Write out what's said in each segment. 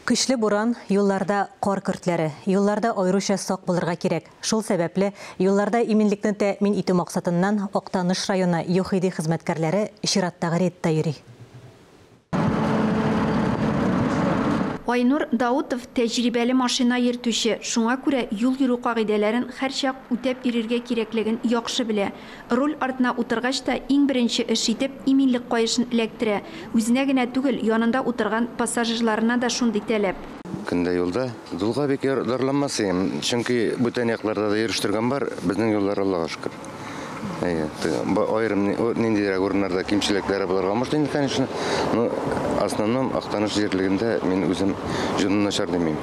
Көчле буран, юлларда кар көртләре. Юлларда аеруча сак булырга кирәк. Шул сәбәпле, юлларда иминлекне тәэмин итү максатыннан Актаныш районы ЮХИДИ хезмәткәрләре чираттагы рейдта йөри. Айнур Даутов тәҗрибәле машина йөртүче, шуңа күрә юл йөрү кагыйдәләрен һәрчак үтәп йөрергә кирәклеген яхшы белә. Руль артына утыргач та иң беренче эш итеп иминлек каешын эләктерә. Үзенә генә түгел, янында утырган пассажирларына да шундый таләп. Көндә юлда. Юлга бик зарланмас идем, чөнки бүтән якларда да йөрештергән бар, безнең юллар Аллага шөкер. Әйе, аерым ниндирәк урыннарда кимчелекләре булырга может инде, конечно, но основном Актаныш җирлегендә мин үзем җонын начар димим.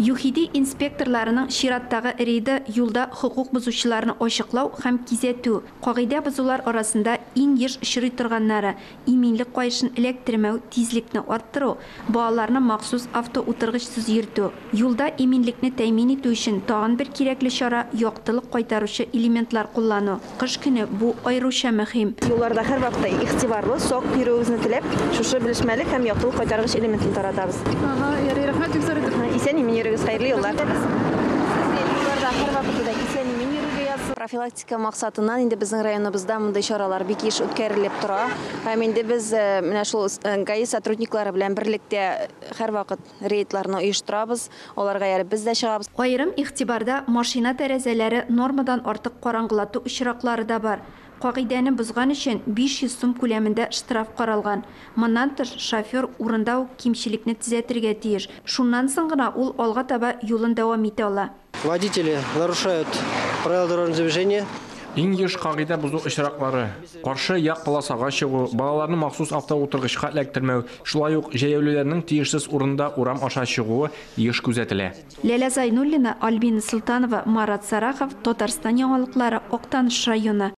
ЮХИДИ инспекторларының чираттагы рейды юлда хокук бозучыларны ачыклау һәм кизәтү. Кагыйдә бозулар арасында иң еш очрый торганнары: иминлек каешын эләктермәү, тизлекне арттыру, балаларны махсус автоутыргычсыз йөртү. Юлда иминлекне тәэмин итү өчен тагын бер кирәкле чара яктылык кайтаручы элементлар куллану. Кыш көне бу аеруча мөһим. Юлларда һәрвакытта игътибарлы, сак йөрүегезне теләп, шушы белешмәлек һәм яктылык кайтаргыч элементын таратабыз. Ага, ярый, рәхмәт, бик зур итеп. Исән-имин йөрегез, хәерле юллар. Сезгә юлларда һәрвакытта да исән-имин йөрергә язсын. Профилактика максатыннан инде безнең районыбызда мондый чаралар бик еш үткәрелеп тора. Һәм инде без менә шул ГАИ сотрудниклары белән берлектә һәрвакыт рейдларны оештырабыз. Аларга ияреп без дә чыгабыз. Аерым игътибарда машина тәрәзәләре нормадан артык караңгылату очраклары да бар. Кагыйдәне бозган өчен 500 сум күләмендә штраф каралган. Моннан тыш, шофер урында ук кимчелекне төзәтергә тиеш. Шуннан соң гына ул алга таба юлын дәвам итә ала. Водители нарушают правила дорожного движения. Иң еш кагыйдә бозу очраклары: каршы як полосага чыгу, балаларны махсус автоутыргычка эләктермәү, шулай ук җәяүлеләрнең тиешсез урында урам аша чыгуы еш күзәтелә. Ләлә Зайнуллина, Альбина Солтанова, Марат Сарахов, Татарстан яңалыклары, Актаныш районы.